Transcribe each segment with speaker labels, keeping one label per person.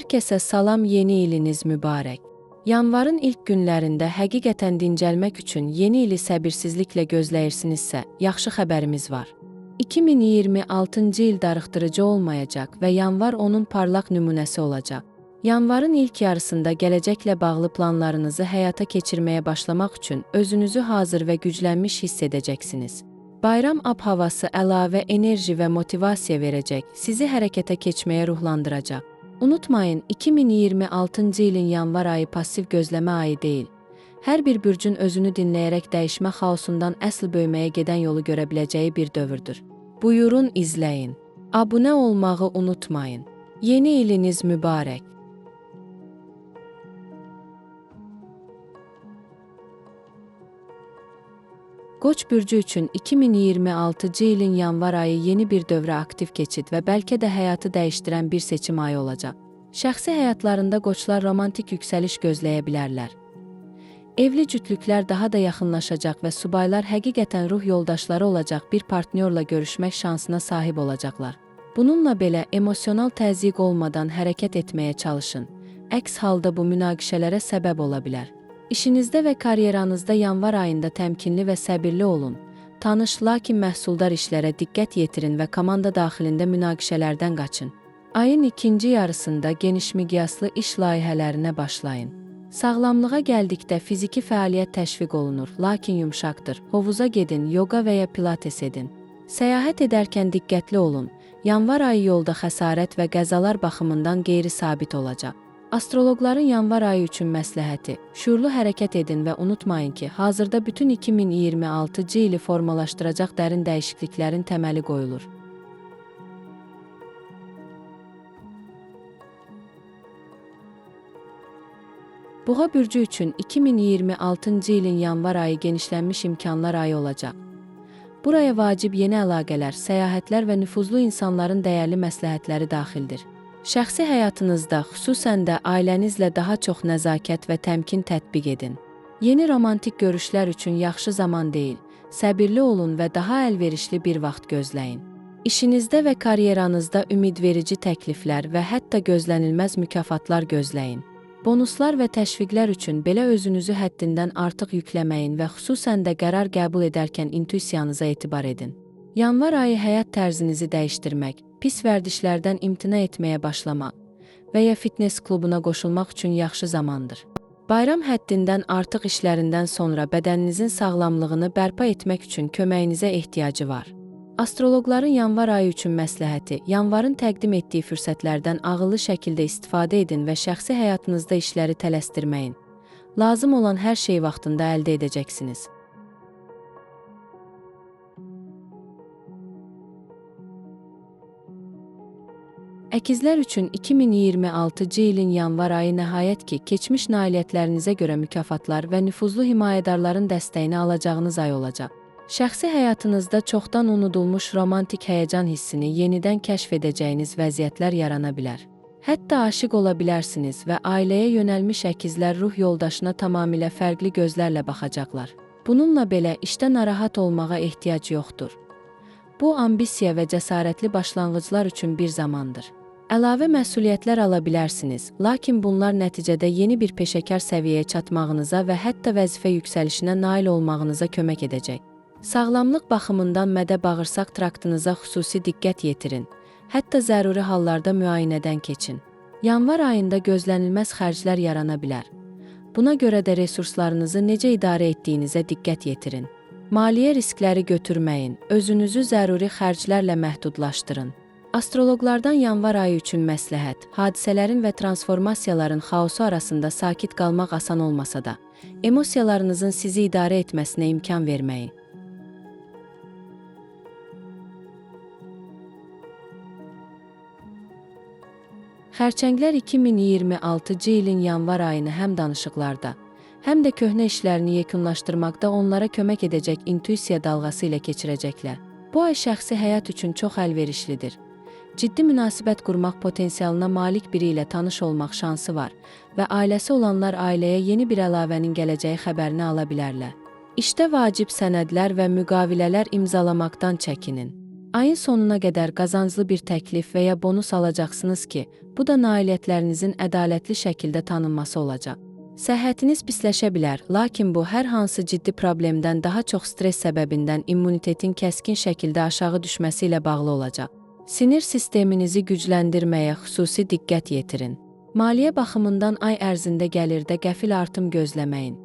Speaker 1: Hər kəsə salam, yeni iliniz mübarək. Yanvarın ilk günlərində həqiqətən dincəlmək üçün yeni ili səbirsizliklə gözləyirsinizsə, yaxşı xəbərimiz var. 2026-cı il darıxdırıcı olmayacaq və yanvar onun parlaq nümunəsi olacaq. Yanvarın ilk yarısında gələcəklə bağlı planlarınızı həyata keçirməyə başlamaq üçün özünüzü hazır və güclənmiş hiss edəcəksiniz. Bayram ab-havası əlavə enerji və motivasiya verəcək, sizi hərəkətə keçməyə ruhlandıracaq. Unutmayın, 2026-cı ilin yanvar ayı passiv gözləmə ayı deyil. Hər bir bürcün özünü dinləyərək dəyişmə xaosundan əsl böyüməyə gedən yolu görə biləcəyi bir dövrdür. Buyurun, izləyin. Abunə olmağı unutmayın. Yeni iliniz mübarək. Qoç bürcü üçün 2026-cı ilin yanvar ayı yeni bir dövrə aktiv keçid və bəlkə də həyatı dəyişdirən bir seçim ayı olacaq. Şəxsi həyatlarında qoçlar romantik yüksəliş gözləyə bilərlər. Evli cütlüklər daha da yaxınlaşacaq və subaylar həqiqətən ruh yoldaşları olacaq bir partnyorla görüşmək şansına sahib olacaqlar. Bununla belə emosional təzyiq olmadan hərəkət etməyə çalışın. Əks halda bu münaqişələrə səbəb ola bilər. İşinizdə və karyeranızda yanvar ayında təmkinli və səbirli olun. Tanış, lakin məhsuldar işlərə diqqət yetirin və komanda daxilində münaqişələrdən qaçın. Ayın ikinci yarısında genişmiqyaslı iş layihələrinə başlayın. Sağlamlığa gəldikdə fiziki fəaliyyət təşviq olunur, lakin yumşaqdır. Hovuza gedin, yoga və ya pilates edin. Səyahət edərkən diqqətli olun. Yanvar ayı yolda xəsarət və qəzalar baxımından qeyri-sabit olacaq. Astroloqların yanvar ayı üçün məsləhəti: şüurlu hərəkət edin və unutmayın ki, hazırda bütün 2026-cı ili formalaşdıracaq dərin dəyişikliklərin təməli qoyulur. Boğa bürcü üçün 2026-cı ilin yanvar ayı genişlənmiş imkanlar ayı olacaq. Buraya vacib yeni əlaqələr, səyahətlər və nüfuzlu insanların dəyərli məsləhətləri daxildir. Şəxsi həyatınızda, xüsusən də ailənizlə daha çox nəzakət və təmkin tətbiq edin. Yeni romantik görüşlər üçün yaxşı zaman deyil. Səbirli olun və daha əlverişli bir vaxt gözləyin. İşinizdə və karyeranızda ümidverici təkliflər və hətta gözlənilməz mükafatlar gözləyin. Bonuslar və təşviqlər üçün belə özünüzü həddindən artıq yükləməyin və xüsusən də qərar qəbul edərkən intuisiyanıza etibar edin. Yanvar ayı həyat tərzinizi dəyişdirmək, pis vərdişlərdən imtina etməyə başlamaq və ya fitness klubuna qoşulmaq üçün yaxşı zamandır. Bayram həddindən artıq işlərindən sonra bədəninizin sağlamlığını bərpa etmək üçün köməyinizə ehtiyacı var. Astroloqların yanvar ayı üçün məsləhəti: yanvarın təqdim etdiyi fürsətlərdən ağıllı şəkildə istifadə edin və şəxsi həyatınızda işləri tələsdirməyin. Lazım olan hər şeyi vaxtında əldə edəcəksiniz. Əkizlər üçün 2026-cı ilin yanvar ayı nəhayət ki, keçmiş nailiyyətlərinizə görə mükafatlar və nüfuzlu himayədarların dəstəyini alacağınız ay olacaq. Şəxsi həyatınızda çoxdan unudulmuş romantik həyəcan hissini yenidən kəşf edəcəyiniz vəziyyətlər yarana bilər. Hətta aşiq ola bilərsiniz və ailəyə yönəlmiş əkizlər ruh yoldaşına tamamilə fərqli gözlərlə baxacaqlar. Bununla belə işdə narahat olmağa ehtiyac yoxdur. Bu, ambisiya və cəsarətli başlanğıclar üçün bir zamandır. Əlavə məsuliyyətlər ala bilərsiniz, lakin bunlar nəticədə yeni bir peşəkar səviyyəyə çatmağınıza və hətta vəzifə yüksəlişinə nail olmağınıza kömək edəcək. Sağlamlıq baxımından mədə-bağırsaq traktınıza xüsusi diqqət yetirin. Hətta zəruri hallarda müayinədən keçin. Yanvar ayında gözlənilməz xərclər yarana bilər. Buna görə də resurslarınızı necə idarə etdiyinizə diqqət yetirin. Maliyyə riskləri götürməyin, özünüzü zəruri xərclərlə məhdudlaşdırın. Astroloqlardan yanvar ayı üçün məsləhət: hadisələrin və transformasiyaların xaosu arasında sakit qalmaq asan olmasa da, emosiyalarınızın sizi idarə etməsinə imkan verməyin. Xərçənglər 2026-cı ilin yanvar ayını həm danışıqlarda, həm də köhnə işlərini yekunlaşdırmaqda onlara kömək edəcək intuisiya dalğası ilə keçirəcəklər. Bu ay şəxsi həyat üçün çox əlverişlidir. Ciddi münasibət qurmaq potensialına malik biri ilə tanış olmaq şansı var və ailəsi olanlar ailəyə yeni bir əlavənin gələcəyi xəbərini ala bilərlər. İşdə vacib sənədlər və müqavilələr imzalamaqdan çəkinin. Ayın sonuna qədər qazanclı bir təklif və ya bonus alacaqsınız ki, bu da nailiyyətlərinizin ədalətli şəkildə tanınması olacaq. Səhhətiniz pisləşə bilər, lakin bu hər hansı ciddi problemdən daha çox stres səbəbindən immunitetin kəskin şəkildə aşağı düşməsi ilə bağlı olacaq. Sinir sisteminizi gücləndirməyə xüsusi diqqət yetirin. Maliyyə baxımından ay ərzində gəlirdə qəfil artım gözləməyin.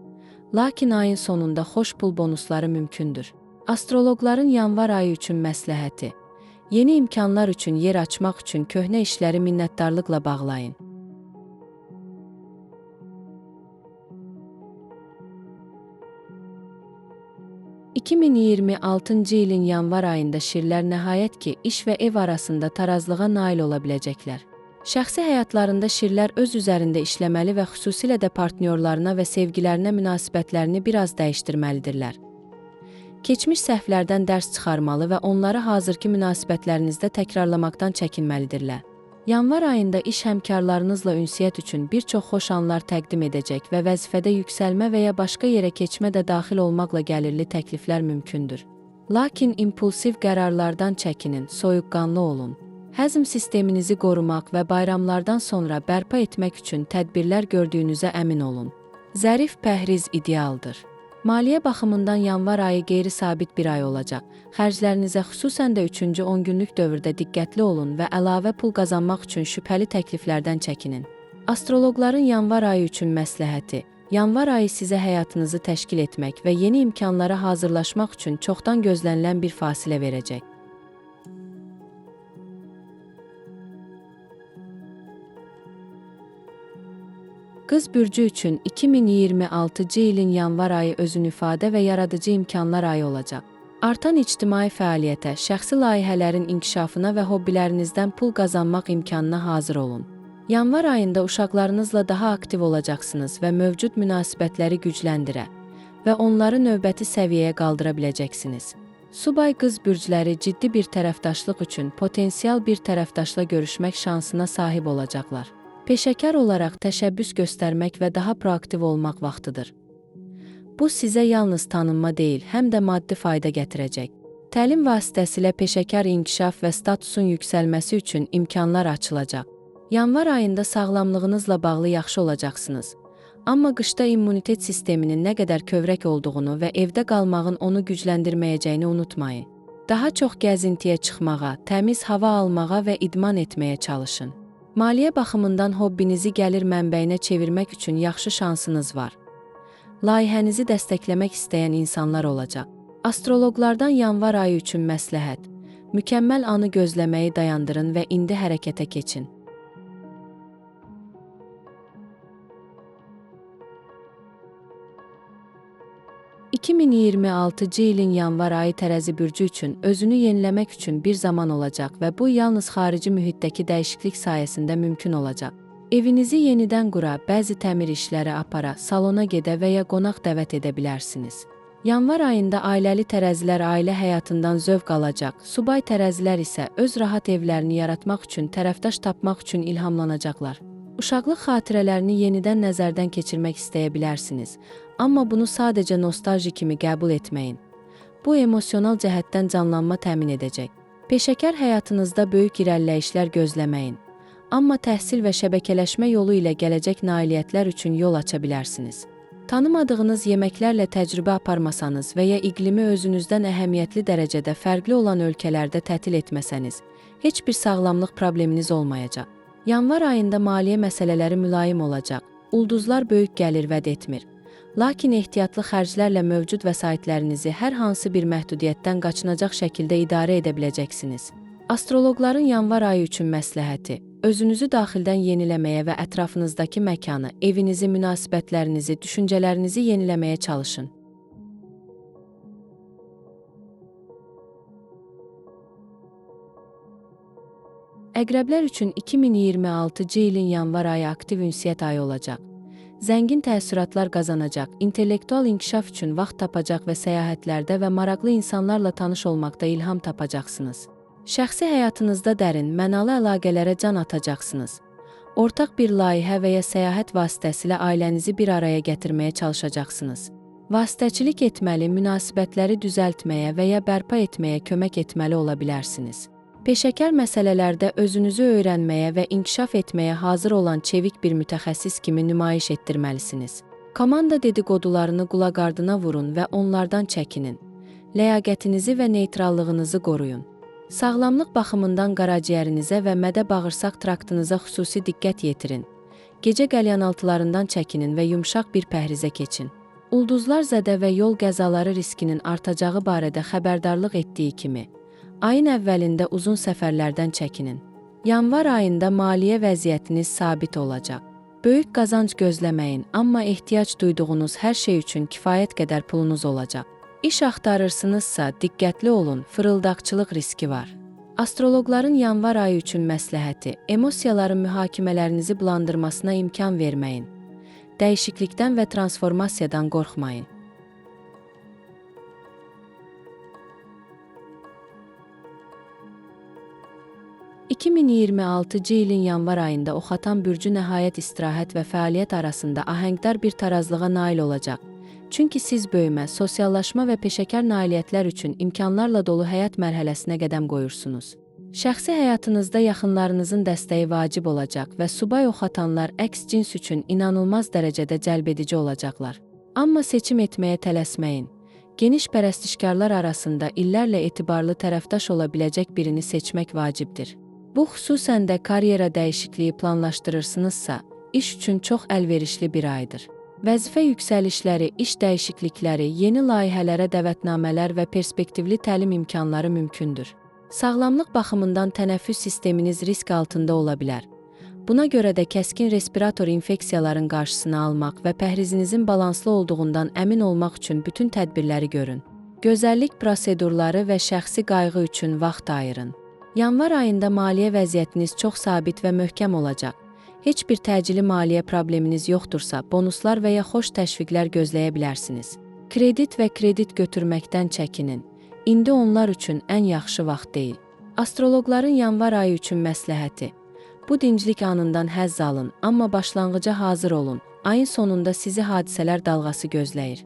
Speaker 1: Lakin ayın sonunda xoş pul bonusları mümkündür. Astroloqların yanvar ayı üçün məsləhəti: yeni imkanlar üçün yer açmaq üçün köhnə işləri minnətdarlıqla bağlayın. ...2026-cı ilin yanvar ayında şirlər nəhayət ki, iş və ev arasında tarazlığa nail ola biləcəklər. Şəxsi həyatlarında şirlər öz üzərində işləməli və xüsusilə də partnyorlarına və sevgilərinə münasibətlərini biraz dəyişdirməlidirlər. Keçmiş səhvlərdən dərs çıxarmalı və onları hazırki münasibətlərinizdə təkrarlamaqdan çəkinməlidirlər. Yanvar ayında iş həmkarlarınızla ünsiyyət üçün bir çox xoş anlar təqdim edəcək və vəzifədə yüksəlmə və ya başqa yerə keçmə də daxil olmaqla gəlirli təkliflər mümkündür. Lakin impulsiv qərarlardan çəkinin, soyuqqanlı olun. Həzm sisteminizi qorumaq və bayramlardan sonra bərpa etmək üçün tədbirlər gördüyünüzə əmin olun. Zərif pəhriz idealdır. Maliyyə baxımından yanvar ayı qeyri-sabit bir ay olacaq. Xərclərinizə xüsusən də 3-cü 10 günlük dövrdə diqqətli olun və əlavə pul qazanmaq üçün şübhəli təkliflərdən çəkinin. Astroloqların yanvar ayı üçün məsləhəti: yanvar ayı sizə həyatınızı təşkil etmək və yeni imkanlara hazırlaşmaq üçün çoxdan gözlənilən bir fasilə verəcək. Qız bürcü üçün 2026-cı ilin yanvar ayı özünü ifadə və yaradıcı imkanlar ayı olacaq. Artan ictimai fəaliyyətə, şəxsi layihələrin inkişafına və hobbilərinizdən pul qazanmaq imkanına hazır olun. Yanvar ayında uşaqlarınızla daha aktiv olacaqsınız və mövcud münasibətləri gücləndirə və onları növbəti səviyyəyə qaldıra biləcəksiniz. Subay qız bürcləri ciddi bir tərəfdaşlıq üçün potensial bir tərəfdaşla görüşmək şansına sahib olacaqlar. Peşəkar olaraq təşəbbüs göstərmək və daha proaktiv olmaq vaxtıdır. Bu sizə yalnız tanınma deyil, həm də maddi fayda gətirəcək. Təlim vasitəsilə peşəkar inkişaf və statusun yüksəlməsi üçün imkanlar açılacaq. Yanvar ayında sağlamlığınızla bağlı yaxşı olacaqsınız. Amma qışda immunitet sisteminin nə qədər kövrək olduğunu və evdə qalmağın onu gücləndirməyəcəyini unutmayın. Daha çox gəzintiyə çıxmağa, təmiz hava almağa və idman etməyə çalışın. Maliyyə baxımından hobbinizi gəlir mənbəyinə çevirmək üçün yaxşı şansınız var. Layihənizi dəstəkləmək istəyən insanlar olacaq. Astroloqlardan yanvar ayı üçün məsləhət: mükəmməl anı gözləməyi dayandırın və indi hərəkətə keçin. ...2026-cı ilin yanvar ayı tərəzi bürcü üçün özünü yeniləmək üçün bir zaman olacaq və bu yalnız xarici mühitdəki dəyişiklik sayəsində mümkün olacaq. Evinizi yenidən qura, bəzi təmir işləri apara, salona gedə və ya qonaq dəvət edə bilərsiniz. Yanvar ayında ailəli tərəzilər ailə həyatından zövq alacaq, subay tərəzilər isə öz rahat evlərini yaratmaq üçün tərəfdaş tapmaq üçün ilhamlanacaqlar. Uşaqlıq xatirələrini yenidən nəzərdən keçirmək istəyə bilərsiniz, amma bunu sadəcə nostalji kimi qəbul etməyin. Bu emosional cəhətdən canlanma təmin edəcək. Peşəkar həyatınızda böyük irəliləyişlər gözləməyin, amma təhsil və şəbəkələşmə yolu ilə gələcək nailiyyətlər üçün yol aça bilərsiniz. Tanımadığınız yeməklərlə təcrübə aparmasanız və ya iqlimi özünüzdən əhəmiyyətli dərəcədə fərqli olan ölkələrdə tətil etməsəniz, heç bir sağlamlıq probleminiz olmayacaq. Yanvar ayında maliyyə məsələləri mülayim olacaq. Ulduzlar böyük gəlir vəd etmir. Lakin ehtiyatlı xərclərlə mövcud vəsaitlərinizi hər hansı bir məhdudiyyətdən qaçınacaq şəkildə idarə edə biləcəksiniz. Astroloqların yanvar ayı üçün məsləhəti: özünüzü daxildən yeniləməyə və ətrafınızdakı məkanı, evinizi, münasibətlərinizi, düşüncələrinizi yeniləməyə çalışın. Əqrəblər üçün 2026-cı ilin yanvar ayı aktiv ünsiyyət ayı olacaq. Zəngin təəssüratlar qazanacaq, intellektual inkişaf üçün vaxt tapacaq və səyahətlərdə və maraqlı insanlarla tanış olmaqda ilham tapacaqsınız. Şəxsi həyatınızda dərin, mənalı əlaqələrə can atacaqsınız. Ortaq bir layihə və ya səyahət vasitəsilə ailənizi bir araya gətirməyə çalışacaqsınız. Vasitəçilik etməli, münasibətləri düzəltməyə və ya bərpa etməyə kömək etməli ola bilərsiniz. Peşəkar məsələlərdə özünüzü öyrənməyə və inkişaf etməyə hazır olan çevik bir mütəxəssis kimi nümayiş etdirməlisiniz. Komanda dedikodularını qulaqardına vurun və onlardan çəkinin. Ləyaqətinizi və neytrallığınızı qoruyun. Sağlamlıq baxımından qaraciyərinizə və mədə-bağırsaq traktınıza xüsusi diqqət yetirin. Gecə qəlyanaltılarından çəkinin və yumşaq bir pəhrizə keçin. Ulduzlar zədə və yol qəzaları riskinin artacağı barədə xəbərdarlıq etdiyi kimi, ayın əvvəlində uzun səfərlərdən çəkinin. Yanvar ayında maliyyə vəziyyətiniz sabit olacaq. Böyük qazanc gözləməyin, amma ehtiyac duyduğunuz hər şey üçün kifayət qədər pulunuz olacaq. İş axtarırsınızsa, diqqətli olun, fırıldaqçılıq riski var. Astroloqların yanvar ayı üçün məsləhəti: emosiyaların mühakimələrinizi bulandırmasına imkan verməyin. Dəyişiklikdən və transformasiyadan qorxmayın. ...2026-cı ilin yanvar ayında Oxatan bürcü nəhayət istirahət və fəaliyyət arasında ahəngdar bir tarazlığa nail olacaq. Çünki siz böyümə, sosiallaşma və peşəkar nailiyyətlər üçün imkanlarla dolu həyat mərhələsinə qədəm qoyursunuz. Şəxsi həyatınızda yaxınlarınızın dəstəyi vacib olacaq və subay oxatanlar əks cins üçün inanılmaz dərəcədə cəlbedici olacaqlar. Amma seçim etməyə tələsməyin. Geniş pərəstişkarlar arasında illərlə etibarlı tərəfdaş ola biləcək birini seçmək vacibdir. Bu, xüsusən də karyera dəyişikliyi planlaşdırırsınızsa, iş üçün çox əlverişli bir aydır. Vəzifə yüksəlişləri, iş dəyişiklikləri, yeni layihələrə dəvətnamələr və perspektivli təlim imkanları mümkündür. Sağlamlıq baxımından tənəffüs sisteminiz risk altında ola bilər. Buna görə də kəskin respirator infeksiyaların qarşısını almaq və pəhrizinizin balanslı olduğundan əmin olmaq üçün bütün tədbirləri görün. Gözəllik prosedurları və şəxsi qayğı üçün vaxt ayırın. Yanvar ayında maliyyə vəziyyətiniz çox sabit və möhkəm olacaq. Heç bir təcili maliyyə probleminiz yoxdursa, bonuslar və ya xoş təşviqlər gözləyə bilərsiniz. Kredit və kredit götürməkdən çəkinin. İndi onlar üçün ən yaxşı vaxt deyil. Astroloqların yanvar ayı üçün məsləhəti: bu dinclik anından həzz alın, amma başlanğıca hazır olun. Ayın sonunda sizi hadisələr dalğası gözləyir.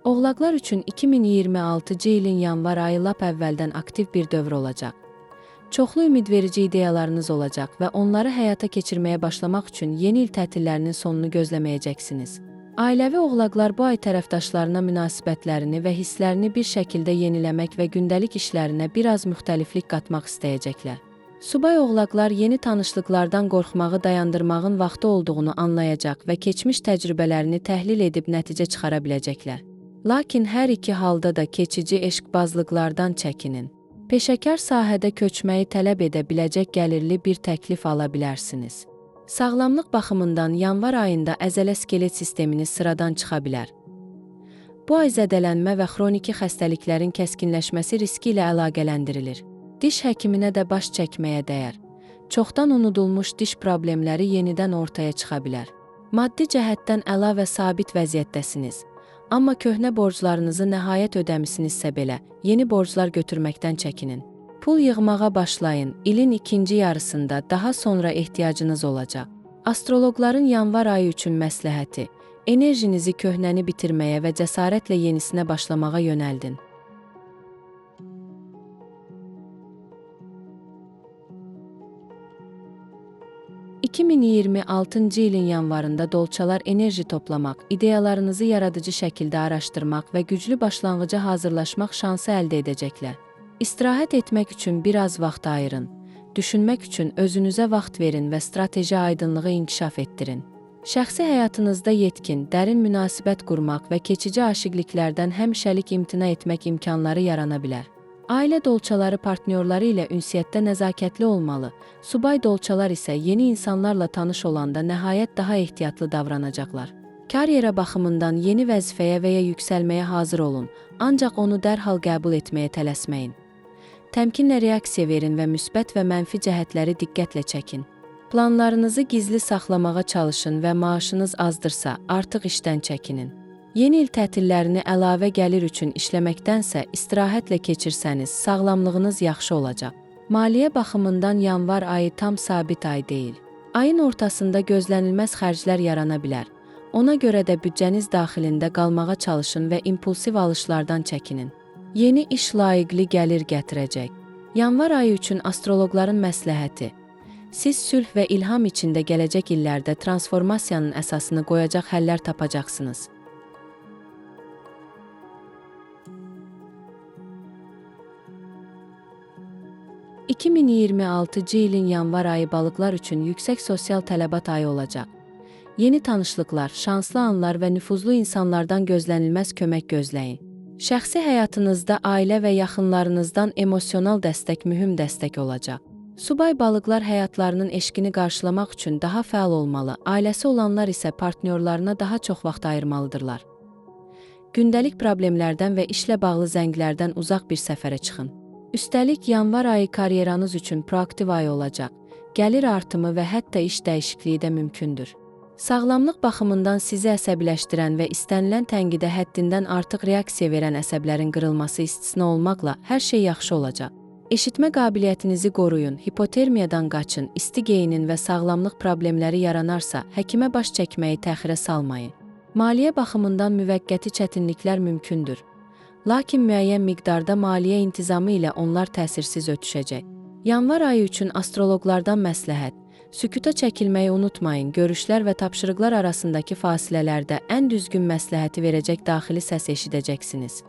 Speaker 1: Oğlaqlar üçün 2026-cı ilin yanvar ayı lap əvvəldən aktiv bir dövr olacaq. Çoxlu ümidverici ideyalarınız olacaq və onları həyata keçirməyə başlamaq üçün yeni il tətillərinin sonunu gözləməyəcəksiniz. Ailəvi oğlaqlar bu ay tərəfdaşlarına münasibətlərini və hisslərini bir şəkildə yeniləmək və gündəlik işlərinə biraz müxtəliflik qatmaq istəyəcəklər. Subay oğlaqlar yeni tanışlıqlardan qorxmağı dayandırmağın vaxtı olduğunu anlayacaq və keçmiş təcrübələrini təhlil edib nəticə çıxara biləcəklər. Lakin hər iki halda da keçici eşqbazlıqlardan çəkinin. Peşəkar sahədə köçməyi tələb edə biləcək gəlirli bir təklif ala bilərsiniz. Sağlamlıq baxımından yanvar ayında əzələ skelet sisteminiz sıradan çıxa bilər. Bu ay zədələnmə və xroniki xəstəliklərin kəskinləşməsi riski ilə əlaqələndirilir. Diş həkiminə də baş çəkməyə dəyər. Çoxdan unudulmuş diş problemləri yenidən ortaya çıxa bilər. Maddi cəhətdən əla və sabit vəziyyətdəsiniz. Amma köhnə borclarınızı nəhayət ödəmisinizsə belə, yeni borclar götürməkdən çəkinin. Pul yığmağa başlayın, ilin ikinci yarısında daha sonra ehtiyacınız olacaq. Astroloqların yanvar ayı üçün məsləhəti: enerjinizi köhnəni bitirməyə və cəsarətlə yenisinə başlamağa yönəldin. ...2026-cı ilin yanvarında dolçalar enerji toplamaq, ideyalarınızı yaradıcı şəkildə araşdırmaq və güclü başlanğıca hazırlaşmaq şansı əldə edəcəklər. İstirahət etmək üçün biraz vaxt ayırın, düşünmək üçün özünüzə vaxt verin və strateji aydınlığı inkişaf etdirin. Şəxsi həyatınızda yetkin, dərin münasibət qurmaq və keçici aşiqliklərdən həmişəlik imtina etmək imkanları yarana bilər. Ailə dolçaları partnyorları ilə ünsiyyətdə nəzakətli olmalı, subay dolçalar isə yeni insanlarla tanış olanda nəhayət daha ehtiyatlı davranacaqlar. Karyera baxımından yeni vəzifəyə və ya yüksəlməyə hazır olun, ancaq onu dərhal qəbul etməyə tələsməyin. Təmkinlə reaksiya verin və müsbət və mənfi cəhətləri diqqətlə çəkin. Planlarınızı gizli saxlamağa çalışın və maaşınız azdırsa, artıq işdən çəkinin. Yeni il tətillərini əlavə gəlir üçün işləməkdənsə istirahətlə keçirsəniz, sağlamlığınız yaxşı olacaq. Maliyyə baxımından yanvar ayı tam sabit ay deyil. Ayın ortasında gözlənilməz xərclər yarana bilər. Ona görə də büdcəniz daxilində qalmağa çalışın və impulsiv alışlardan çəkinin. Yeni iş layiqli gəlir gətirəcək. Yanvar ayı üçün astroloqların məsləhəti. Siz sülh və ilham içində gələcək illərdə transformasiyanın əsasını qoyacaq həllər tapacaqsınız. ...2026-cı ilin yanvar ayı balıqlar üçün yüksək sosial tələbat ayı olacaq. Yeni tanışlıqlar, şanslı anlar və nüfuzlu insanlardan gözlənilməz kömək gözləyin. Şəxsi həyatınızda ailə və yaxınlarınızdan emosional dəstək mühüm dəstək olacaq. Subay balıqlar həyatlarının eşqini qarşılamaq üçün daha fəal olmalı, ailəsi olanlar isə partnyorlarına daha çox vaxt ayırmalıdırlar. Gündəlik problemlərdən və işlə bağlı zənglərdən uzaq bir səfərə çıxın. Üstəlik, yanvar ayı karyeranız üçün proaktiv ay olacaq. Gəlir artımı və hətta iş dəyişikliyi də mümkündür. Sağlamlıq baxımından sizi əsəbiləşdirən və istənilən tənqidə həddindən artıq reaksiya verən əsəblərin qırılması istisna olmaqla hər şey yaxşı olacaq. Eşitmə qabiliyyətinizi qoruyun, hipotermiyadan qaçın, isti geyinin və sağlamlıq problemləri yaranarsa, həkimə baş çəkməyi təxirə salmayın. Maliyyə baxımından müvəqqəti çətinliklər mümkündür. Lakin müəyyən miqdarda maliyyə intizamı ilə onlar təsirsiz ötüşəcək. Yanvar ayı üçün astroloqlardan məsləhət. Sükuta çəkilməyi unutmayın, görüşlər və tapşırıqlar arasındakı fasilələrdə ən düzgün məsləhəti verəcək daxili səs eşidəcəksiniz.